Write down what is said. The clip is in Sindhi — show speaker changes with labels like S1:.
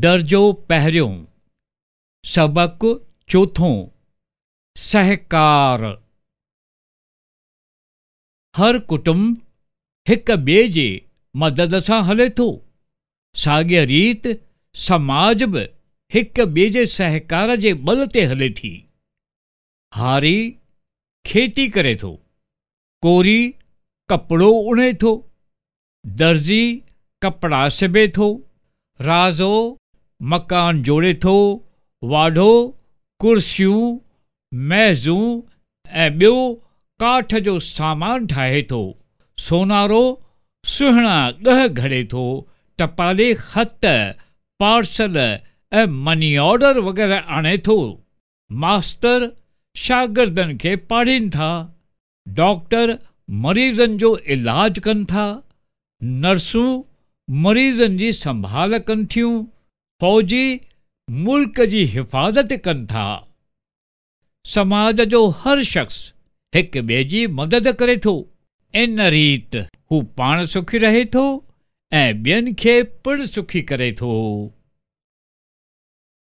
S1: درجو پهريون، سبق چوٿون، سهڪار. هر ڪٽنب هڪ ٻئي جي مدد سان هلي ٿو. ساڳيء ريت سماج به هڪ ٻئي جي سهڪار جي ٻل تي هلي ٿي. هاري کيتي ڪري ٿو، ڪوري ڪپڙو اڻي ٿو، درزي ڪپڙا سبي ٿو، رازو مڪان جوڙي ٿو، واڍو ڪرسيون، ميزون ۽ ٻيو ڪاٺ جو سامان ٺاهي ٿو، سونارو سهڻا ڳهه گهڙي ٿو، ٽپالي خط، پارسل ۽ مني آرڊر وغيره آڻي ٿو. ماستر شاگردن کي پاڙهين ٿا، ڊاڪٽر مريضن جو علاج ڪن ٿا، نرسون مريضن جي سنڀال ڪن ٿيون، فوجي ملڪ جي حفاظت ڪن ٿا. سماج جو هر شخص هڪ ٻئي جي مدد ڪري ٿو. ان ريت هو پاڻ سکي رهي ٿو ۽ ٻين کي پڻ سکي ڪري ٿو.